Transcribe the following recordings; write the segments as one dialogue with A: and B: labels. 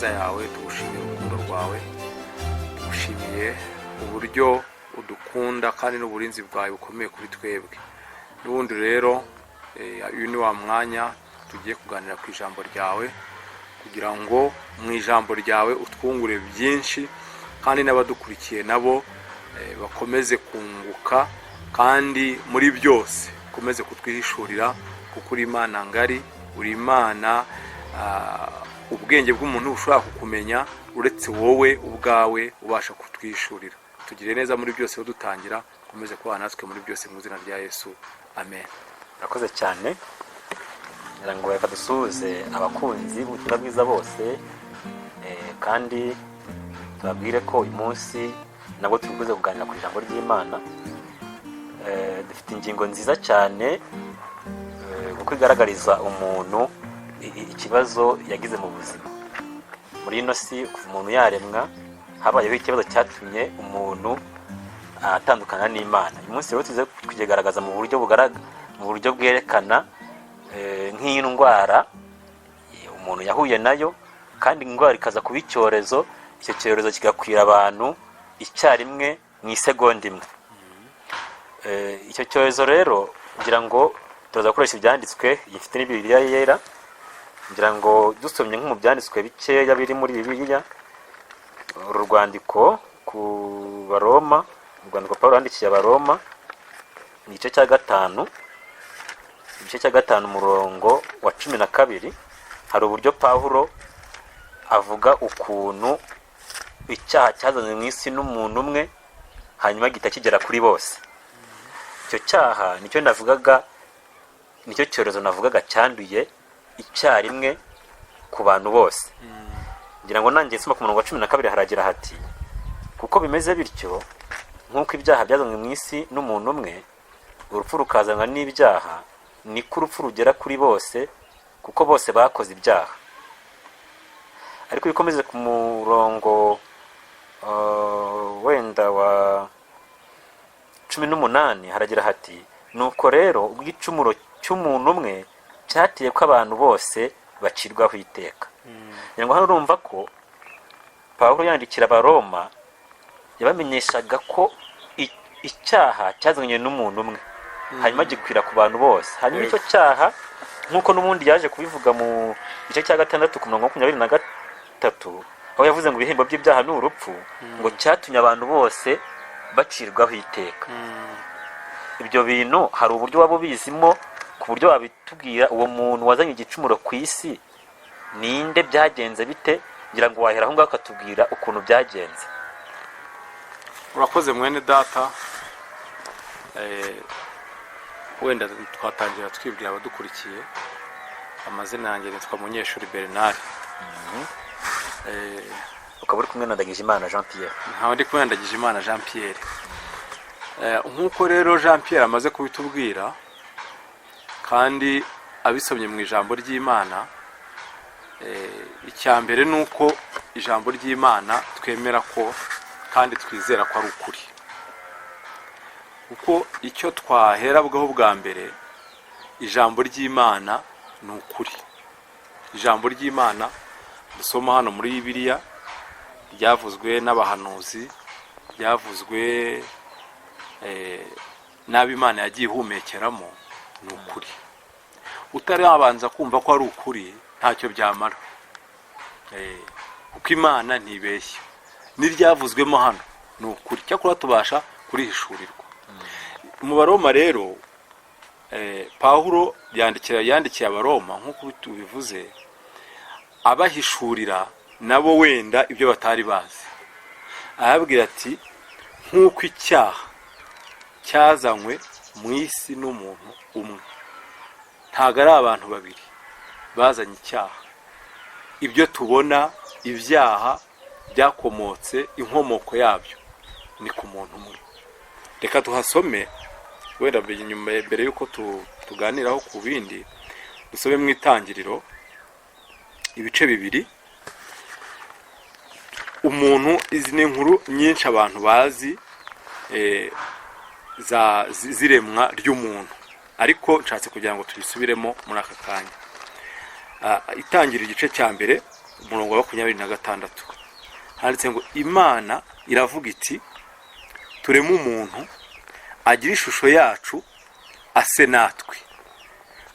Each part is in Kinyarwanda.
A: ineza yawe, tugushimiye urukundo rwawe, tugushimiye uburyo udukunda kandi n'uburinzi bwawe bukomeye kuri twebwe. N'ubundi rero uyu ni wa mwanya tugiye kuganira ku ijambo ryawe, kugira ngo mu ijambo ryawe utwungure byinshi, kandi n'abadukurikiye nabo bakomeze kunguka, kandi muri byose ukomeze kutwihishurira, kuko uri Imana ngari, uri Imana ubwenge bw'umuntu bushobora kukumenya, uretse wowe ubwawe ubasha kutwihishurira. Tugire neza muri byose, dutangira, ukomeze kubana natwe muri byose, mu izina rya Yesu, amen.
B: Murakoze cyane. Ngira ngo reka dusuhuze abakunzi b'ubutumwa bwiza bose, kandi tubabwire ko uyu munsi nabwo turi buze kuganira ku ijambo ry'Imana. Dufite ingingo nziza cyane, kuko igaragariza umuntu ikibazo yagize mu buzima muri ino si. Kuva umuntu yaremwa, habayeho ikibazo cyatumye umuntu atandukana n'Imana. Uyu munsi rero tuze kukigaragaza mu buryo bwerekana nk'indwara umuntu yahuye nayo, kandi indwara ikaza kuba icyorezo, icyo cyorezo kigakwira abantu icyarimwe mu isegonda imwe. Icyo cyorezo rero, ngira ngo turaza gukoresha ibyanditswe, gifite ni Bibiliya Yera. Ngira ngo dusomye nko mu byanditswe bikeya biri muri Bibiliya, uru rwandiko ku Baroma, urwandiko Paul yandikiye Abaroma, ni igice cya 5, igice cya 5, umurongo wa 12, hari uburyo Pawulo avuga ukuntu icyaha cyazanywe mu isi n'umuntu umwe, hanyuma gihita kigera kuri bose. Icyo cyaha nicyo navugaga, nicyo cyorezo navugaga cyanduye icyarimwe ku bantu bose. Ngira ngo nanjye nsoma ku murongo wa 12, haragira hati: "Kuko bimeze bityo, nk'uko ibyaha byazanywe mu isi n'umuntu umwe, urupfu rukazanwa n'ibyaha, niko urupfu rugera kuri bose, kuko bose bakoze ibyaha." Ariko iyo ukomeze ku murongo wenda wa 18, haragira hati: "Nuko rero ubwo igicumuro cy'umuntu umwe cyateye ko abantu bose bacirwaho iteka." Ngira ngo hano urumva ko Pawulo yandikira Abaroma yabamenyeshaga ko icyaha cyazanywe n'umuntu umwe, hanyuma gikwira ku bantu bose. Hanyuma icyo cyaha, nk'uko n'ubundi yaje kubivuga mu gice cya 6 ku murongo wa 23, aho yavuze ngo ibihembo by'ibyaha ni urupfu, ngo cyatumye abantu bose bacirwaho iteka. Ibyo bintu hari uburyo waba ubizimo ku buryo wabitubwira? Uwo muntu wazanye igicumuro ku isi ninde? Byagenze bite? Ngira ngo wahera aho ngaho ukatubwira ukuntu byagenze.
A: Urakoze, mwene data. Wenda twatangira twibwira abadukurikiye. Amazina yanjye nitwa Munyeshuri Bernard.
B: Ukaba uri kumwe na Ndagijimana Jean Pierre.
A: Nkaba ndi kumwe na Ndagijimana Jean Pierre. Nk'uko rero Jean Pierre amaze kubitubwira kandi abisomye mu ijambo ry'Imana, icya mbere ni uko ijambo ry'Imana twemera ko kandi twizera ko ari ukuri, kuko icyo twaherabwaho bwa mbere, ijambo ry'Imana ni ukuri. Ijambo ry'Imana dusoma hano muri Bibiliya ryavuzwe n'abahanuzi, ryavuzwe n'abo Imana yagiye ihumekeramo, ni ukuri. Utarabanza kumva ko ari ukuri, ntacyo byamara, kuko Imana ntibeshya, n'iryavuzwemo hano ni ukuri. Cyakora tubasha kurihishurirwa. Mu Baroma rero, Pawulo yandikiye Abaroma, nk'uko tubivuze, abahishurira nabo wenda ibyo batari bazi. Arababwira ati: "Nk'uko icyaha cyazanywe mu isi n'umuntu umwe." Ntabwo ari abantu babiri bazanye icyaha. Ibyo tubona, ibyaha byakomotse, inkomoko yabyo ni ku muntu umwe. Reka tuhasome wenda nyuma, mbere y'uko tuganiraho ku bindi. Dusome mu Itangiriro ibice 2. Umuntu, izi ni inkuru nyinshi abantu bazi z'iremwa ry'umuntu, ariko nshatse kugira ngo tubisubiremo muri aka kanya. Itangira igice cya mbere, umurongo wa 1. Umurongo wa 26 handitse ngo: "Imana iravuga iti: 'Tureme umuntu agira ishusho yacu, ase natwe,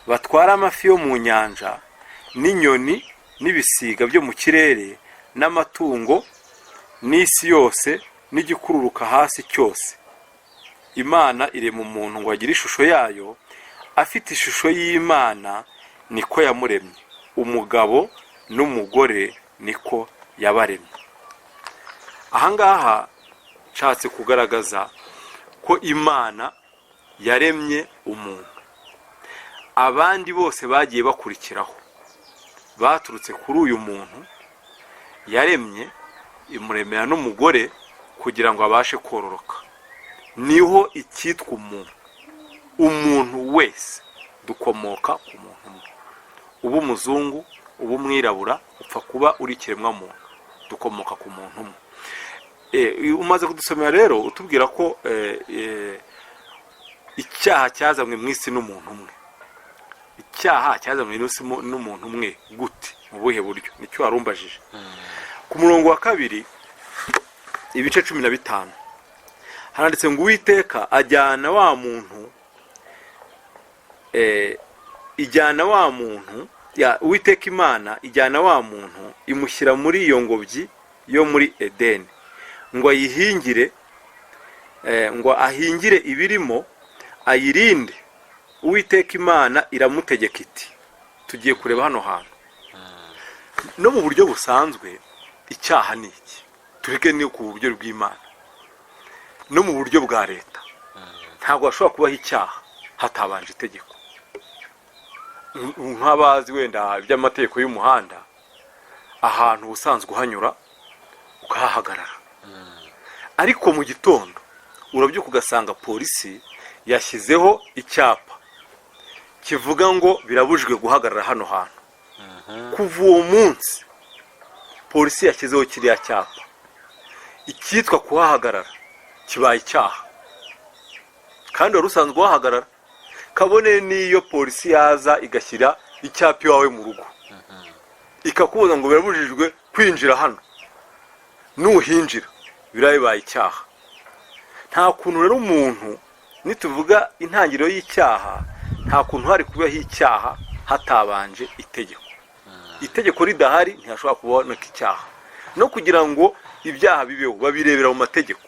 A: batware amafi yo mu nyanja n'inyoni n'ibisiga byo mu kirere n'amatungo n'isi yose n'igikururuka hasi cyose.' Imana irema umuntu ngo agire ishusho yayo, afite ishusho y'Imana niko yamuremye, umugabo n'umugore niko yabaremye." Ahangaha nshatse kugaragaza ko Imana yaremye umuntu. Abandi bose bagiye bakurikiraho baturutse kuri uyu muntu yaremye, imuremera n'umugore kugira ngo abashe kororoka. Niho icyitwa umuntu, umuntu wese dukomoka ku muntu umwe. Uba umuzungu, uba umwirabura, upfa kuba uri ikiremwamuntu, dukomoka ku muntu umwe. Umaze kudusomera rero utubwira ko icyaha cyazanywe mu isi n'umuntu umwe. Icyaha cyazanywe mu isi n'umuntu umwe gute? Mu buhe buryo? Nicyo warumbajije. Ku murongo wa 2, ibice 15, handitse ngo: "Uwiteka ajyana wa muntu, ijyana wa muntu ya Uwiteka Imana ijyana wa muntu, imushyira muri iyo ngobyi yo muri Edeni ngo ayihingire, ngo ahingire ibirimo, ayirinde. Uwiteka Imana iramutegeka iti..." Tugiye kureba hano hantu no mu buryo busanzwe. Icyaha ni iki? Tureke ni ku buryo bw'Imana no mu buryo bwa leta. Ntabwo hashobora kubaho icyaha hatabanje itegeko. Nk'abazi wenda iby'amategeko y'umuhanda, ahantu ubusanzwe uhanyura ukahahagarara, ariko mu gitondo urabyuka ugasanga polisi yashyizeho icyapa kivuga ngo birabujijwe guhagarara hano hantu. Kuva uwo munsi polisi yashyizeho kiriya cyapa, icyitwa kuhahagarara kibaye icyaha, kandi wari usanzwe uhahagarara. Kabone n'iyo polisi yaza igashyira icyapa iwawe mu rugo, ikakubuza ngo birabujijwe kwinjira hano, nuhinjira biraba bibaye icyaha. Nta kuntu rero umuntu, nituvuga intangiriro y'icyaha, nta kuntu hari kubaho icyaha hatabanje itegeko. Itegeko ridahari ntihashobora kuboneka icyaha. No kugira ngo ibyaha bibeho, babirebera mu mategeko.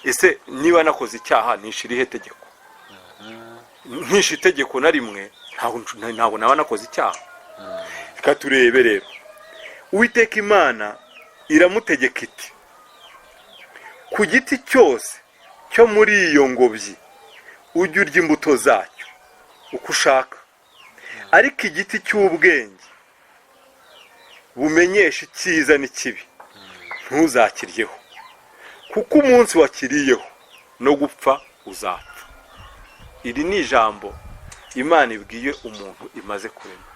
A: Ese niba nakoze icyaha, nishe irihe tegeko? Ntishe itegeko na rimwe, ntabwo naba nakoze icyaha. Reka turebe rero. Uwiteka Imana iramutegeka iti: 'Ku giti cyose cyo muri iyo ngobyi ujye urya imbuto zacyo uko ushaka, ariko igiti cy'ubwenge bumenyesha icyiza n'ikibi ntuzakiryeho, kuko umunsi wakiriyeho no gupfa uzapfa.'" Iri ni ijambo Imana ibwiye umuntu imaze kurema.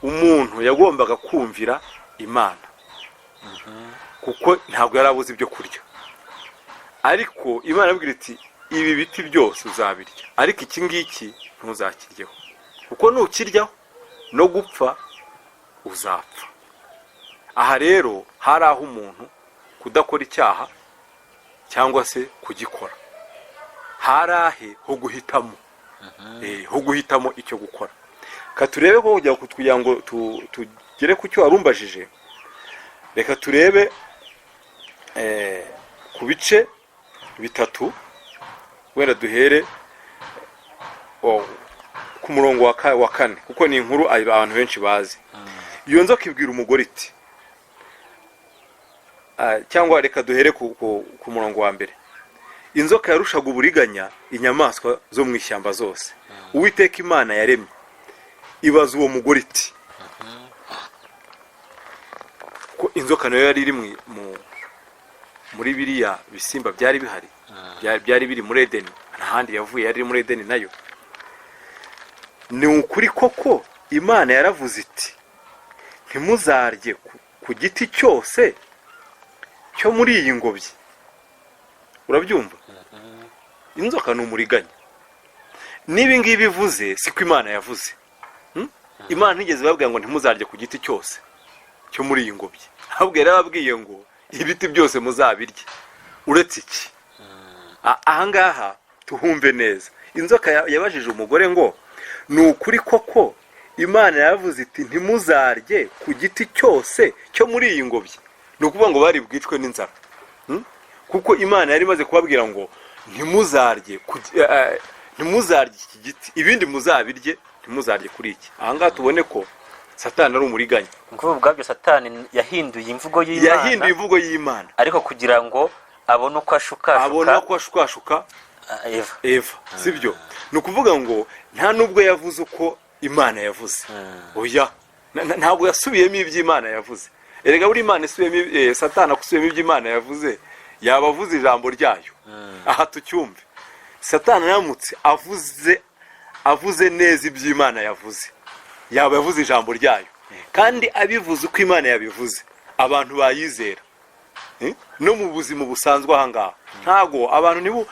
A: Umuntu yagombaga kumvira Imana kuko ntabwo yari abuze ibyo kurya, ariko Imana irabwira iti: "Ibi biti byose uzabirya, ariko iki ngiki ntuzakiryeho, kuko nukiryaho no gupfa uzapfa." Aha rero hari aho umuntu kudakora icyaha cyangwa se kugikora, hari ahe ho guhitamo, ho guhitamo icyo gukora. Ka turebe ko kugira ngo tugere ku cyo warumbajije, reka turebe ku bice bitatu. Wenda duhere ku murongo wa 4, kuko ni inkuru abantu benshi bazi. Iyo nzoka ibwira umugore iti, cyangwa reka duhere ku murongo wa 1: "Inzoka yarushaga uburiganya inyamaswa zo mu ishyamba zose Uwiteka Imana yaremye. Ibaza uwo mugore iti..." Ko inzoka nayo yari iri muri biriya bisimba byari bihari, byari biri muri Edeni, nta handi yavuye, yari iri muri Edeni nayo. "Ni ukuri koko Imana yaravuze iti: 'Ntimuzarye ku giti cyose cyo muri iyi ngobyi?'" Urabyumva, inzoka ni umuriganya. N'ibi ngibi ivuze siko Imana yavuze. Imana ntigeze ibabwira ngo ntimuzarye ku giti cyose. cyo muri iyi ngobyi, ahubwo yarababwiye ngo ibiti byose muzabirye uretse iki. Ahangaha tuhumve neza. Inzoka yabajije umugore ngo: "Ni ukuri koko Imana yavuze iti 'Ntimuzarye ku giti cyose cyo muri iyi ngobyi'?" Ni ukuvuga ngo bari bwicwe n'inzara. Kuko Imana yari imaze kubabwira ngo ntimuzarye iki giti, ibindi muzabirye, ntimuzarye kuri iki. Ahangaha tubone ko Satani ari umuriganya.
B: Ni ukuvuga ubwabyo Satani yahinduye imvugo y'Imana.
A: Yahinduye imvugo y'Imana.
B: Ariko kugira ngo abone uko ashukashuka
A: abona ko ashukashuka
B: Eva.
A: Eva, sibyo? Ni ukuvuga ngo nta nubwo yavuze uko Imana yavuze. Oya, ntabwo yasubiyemo ibyo Imana yavuze. Erega buri Imana isubiyemo, Satani asubiyemo ibyo Imana yavuze, yaba avuze ijambo ryayo. Aha tucyumve: Satani aramutse avuze neza ibyo Imana yavuze, yaba yavuze ijambo ryayo, kandi abivuze uko Imana yabivuze, abantu bayizera. No mu buzima busanzwe ahangaha, ntago abantu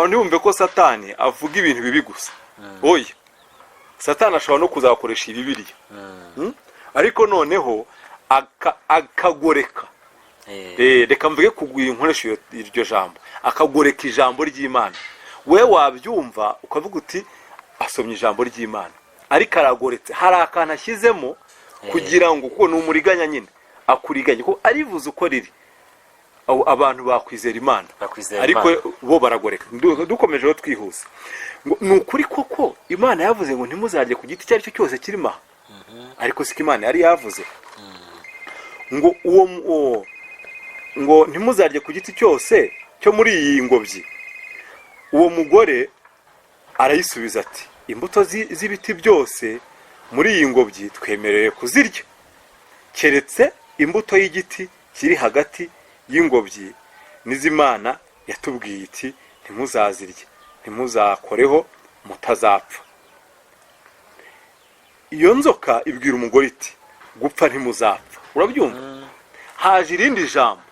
A: ntibumve ko Satani avuga ibintu bibi gusa. Oya, Satani ashobora no kuzakoresha Bibiliya. Ariko noneho akagoreka. Reka mvuge kugwira, inkoresha iryo jambo, akagoreka ijambo ry'Imana. We wabyumva ukavuga uti asomye ijambo ry'Imana, ariko aragoretse, hari akantu ashyizemo kugira ngo, kuko ni umuriganya nyine, akuriganya, kuko arivuze uko riri, abantu bakwizera Imana.
B: Bakwizera
A: Ariko
B: Imana.
A: bo baragoreka. Dukomeje rero twihuse, ngo: "Ni ukuri koko Imana yavuze ngo ntimuzarye ku giti icyo ari cyo cyose kirimo aha?" Ariko siko Imana yari yavuze ngo ngo ntimuzarye ku giti cyose cyo muri iyi ngobyi. Uwo mugore arayisubiza ati: "Imbuto z'ibiti byose muri iyi ngobyi twemerewe kuzirya, keretse imbuto y'igiti kiri hagati y'ingobyi, n'iz'Imana yatubwiye iti 'Ntimuzazirye, ntimuzakoreho mutazapfa.'" Iyo nzoka ibwira umugore iti: "Gupfa ntimuzapfa." Urabyumva? Haje irindi jambo,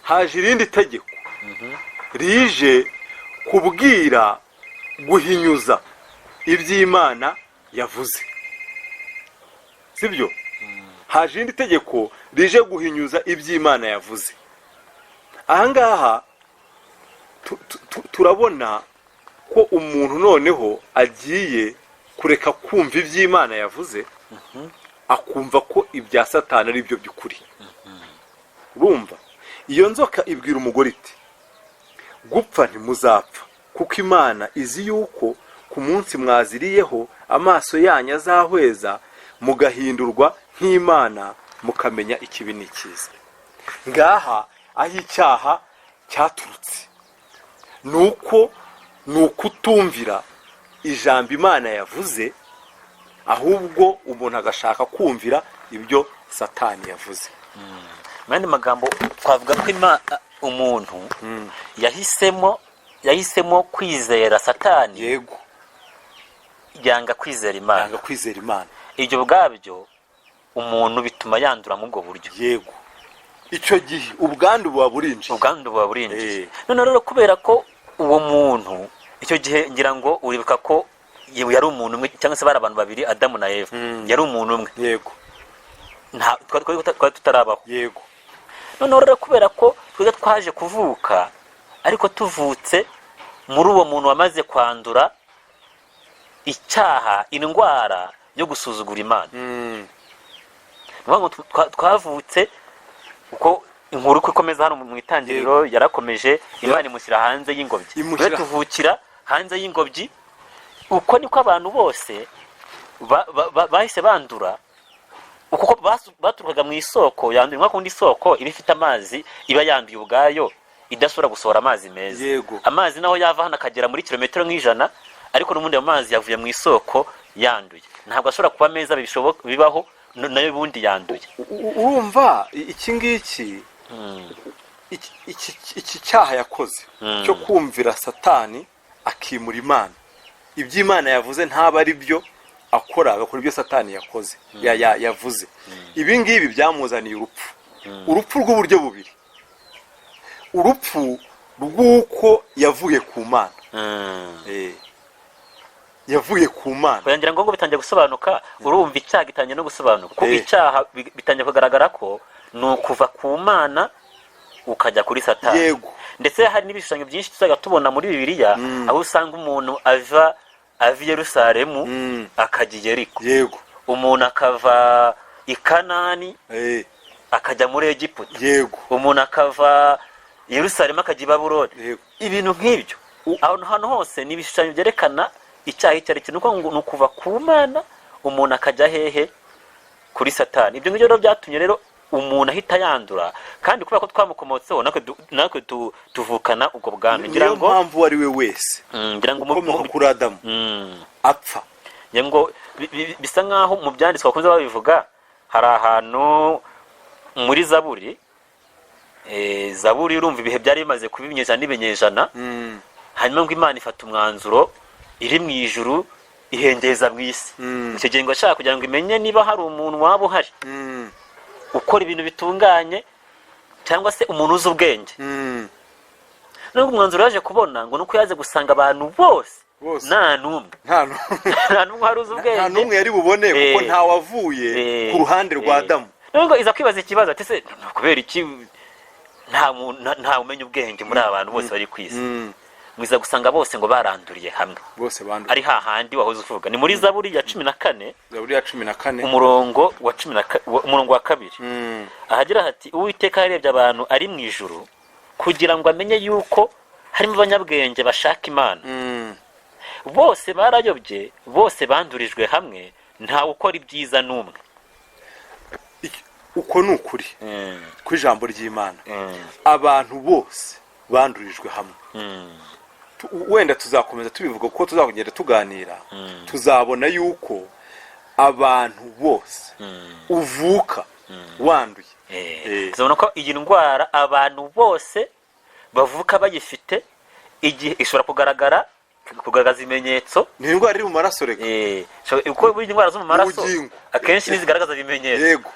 A: haje irindi tegeko rije kubwira guhinyuza iby'Imana yavuze, sibyo? Haje irindi tegeko rije guhinyuza iby'Imana yavuze. Ahangaha turabona ko umuntu noneho agiye kureka kumva iby'Imana yavuze, akumva ko ibya Satani ari byo by'ukuri. Urumva, iyo nzoka ibwira umugore iti: "Gupfa ntimuzapfa, kuko Imana izi yuko ku munsi mwaziriyeho amaso yanyu azahweza, mugahindurwa nk'Imana, mukamenya ikibi n'ikiza." Ngaha aho icyaha cyaturutse ni uko ni ukutumvira ijambo Imana yavuze, ahubwo umuntu agashaka kumvira ibyo Satani yavuze.
B: Mu yandi magambo twavuga ko umuntu yahisemo kwizera Satani, yanga kwizera Imana.
A: Yanga kwizera Imana.
B: Ibyo ubwabyo umuntu bituma yandura muri ubwo buryo.
A: Yego, icyo gihe ubwandu buba burinjiye.
B: Ubwandu buba burinjiye. None rero kubera ko uwo muntu icyo gihe, ngira ngo uribuka ko yari umuntu umwe, cyangwa se bari abantu babiri, Adamu na Eva, yari umuntu umwe. Nta twari tutarabaho. Noneho rero kubera ko twebwe twaje kuvuka, ariko tuvutse muri uwo muntu wamaze kwandura icyaha, indwara yo gusuzugura Imana, ni ukuvuga ngo twavutse uko inkuru uko ikomeza hano mu Itangiriro yarakomeje, Imana imushyira hanze y'ingobyi. Rero tuvukira hanze y'ingobyi. Uko niko abantu bose bahise bandura, uko baturukaga mu isoko yanduye. Nka kundi isoko iba ifite amazi, iba yanduye ubwayo, idashobora gusohora amazi meza. Amazi naho yava hano akagera muri kilometero nk'ijana, ariko n'ubundi ayo mazi yavuye mu isoko yanduye, ntabwo ashobora kuba meza bibaho, nayo ubundi yanduye.
A: Urumva iki ngiki, iki cyaha yakoze cyo kumvira Satani, akimura Imana, ibyo Imana yavuze ntaba ari byo akora, agakora ibyo Satani yakoze, yavuze, ibi ngibi byamuzaniye urupfu, urupfu rw'uburyo bubiri: urupfu rw'uko yavuye ku Mana.
C: Yavuye ku Mana.
B: Oya, ngira ngo bitangiye gusobanuka. Urumva, icyaha gitangiye no gusobanuka, kuko icyaha bitangiye kugaragara ko ni ukuva ku Mana ukajya kuri Satani. Ndetse hari n'ibishushanyo byinshi tuzajya tubona muri Bibiliya, aho usanga umuntu ava i Yerusalemu akajya i Yeriko, umuntu akava i Kanani akajya muri Egiputa, umuntu akava i Yerusalemu akajya i Babuloni, ibintu nk'ibyo. Ahantu hose ni ibishushanyo byerekana icyaha icyo ari cyo. Ni ukuvuga ngo ni ukuva ku Mana, umuntu akajya hehe? Kuri Satani. Ibyo ngibyo rero byatumye rero umuntu ahita yandura, kandi kubera ko twamukomotseho, natwe tuvukana ubwo bwandu, ngira
C: Niyo
B: ngo
C: mpamvu uwo ari we wese
B: ngira ngo
C: ukomoka kuri Adamu apfa.
B: Ngira ngo bisa nk'aho mu byanditswe bakunze babivuga. Hari ahantu muri Zaburi, Zaburi, urumva ibihe byari bimaze kuba ibinyejana n'ibinyejana, hanyuma ngo Imana ifata umwanzuro iri mu ijuru, ihengeza mu isi. Icyo gihe ngo ashaka kugira ngo imenye niba hari umuntu waba uhari ukora ibintu bitunganye, cyangwa se umuntu uzi ubwenge. Nubwo umwanzuro yaje kubona ngo nuko yaje gusanga abantu bose
C: Bose.
B: nta n'umwe
C: Nta n'umwe.
B: nta n'umwe wari uzi ubwenge.
C: Nta n'umwe yari bubone, kuko nta wavuye ku ruhande rwa Adamu.
B: Nubwo iza kwibaza ikibazo ati: "Se ni ukubera iki nta umenya ubwenge muri aba bantu bose bari ku isi?" Mwiza gusanga bose ngo baranduriye hamwe.
A: Bose banduye.
B: Ari hahandi wahoze uvuga, ni muri Zaburi ya 14.
A: Zaburi ya 14.
B: Umurongo wa cumi na umurongo wa kabiri, ahagira hati: "Uwiteka yarebye abantu ari mu ijuru kugira ngo amenye yuko harimo abanyabwenge bashaka Imana. Bose barayobye, bose bandurijwe hamwe, ntawe ukora ibyiza n'umwe."
C: Uko ni ukuri kw'ijambo ry'Imana. Abantu bose bandurijwe hamwe. Wenda tuzakomeza tubivuga, kuko tuzakugenda tuganira, tuzabona yuko abantu bose uvuka wanduye.
B: Tuzabona ko iyi ndwara abantu bose bavuka bayifite, igihe ishobora kugaragaza ibimenyetso.
C: Ni indwara iri mu maraso reka.
B: Uko burya indwara zo mu maraso
C: Ubugingo.
B: akenshi ntizigaragaza ibimenyetso.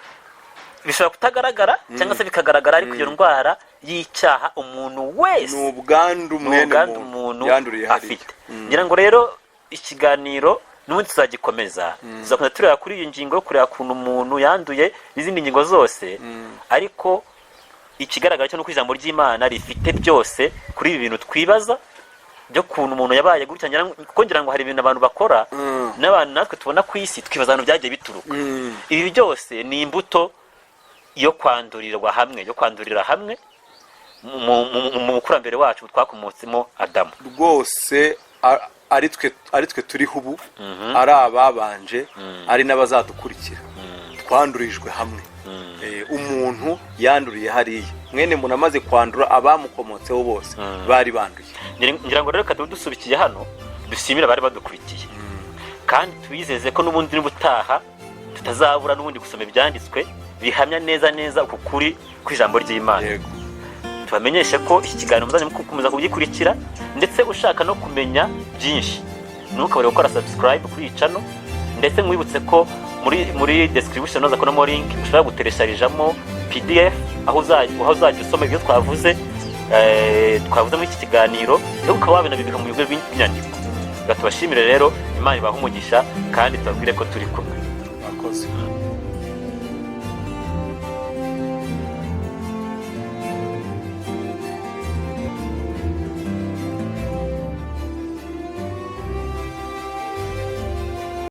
B: Bishobora kutagaragara cyangwa se bikagaragara, ariko iyo ndwara y'icyaha umuntu wese
C: Ni ubwandu
B: ni
C: mwene
B: ubwandu
C: muntu
B: umuntu
C: yanduriye hariya.
B: afite. Ngira ngo rero ikiganiro n'ubundi tuzagikomeza, tuzakomeza tureba kuri iyi ngingo yo kureba ukuntu umuntu yanduye n'izindi ngingo zose. Ariko ikigaragara cyo ni uko ijambo ry'Imana rifite byose kuri ibi bintu twibaza byo kuntu umuntu yabaye gutya. Kuko ngira ngo hari ibintu abantu bakora n'abantu natwe tubona ku isi, twibaza ahantu byagiye bituruka. Ibi byose ni imbuto yo kwandurirwa hamwe, yo kwandurira hamwe mu mukurambere wacu twakomotsemo, Adamu.
C: Rwose ari twe turiho ubu, ari ababanje, ari n'abazadukurikira, twandurijwe hamwe. Umuntu yanduriye hariya, mwene muntu amaze kwandura, abamukomotseho bose bari banduye.
B: Ngira ngo rero reka tube dusubikiye hano, dushimire abari badukurikiye, kandi tubizeze ko n'ubundi n'ubutaha tutazabura n'ubundi gusoma ibyanditswe bihamya neza neza uku kuri kw'ijambo ry'Imana. Tubamenyeshe ko iki kiganiro muzajya mukomeza kugikurikira, ndetse ushaka no kumenya byinshi ntukabure gukora subscribe kuri iyi channel. Ndetse mwibutse ko muri description uza kubonamo link ushobora guteresharijamo PDF, aho uzajya usoma ibyo twavuze muri iki kiganiro, rero ukaba wabinabibika mu buryo bw'inyandiko. Reka tubashimire rero, Imana ibahe umugisha, kandi tubabwire ko turi kumwe.
A: Murakoze.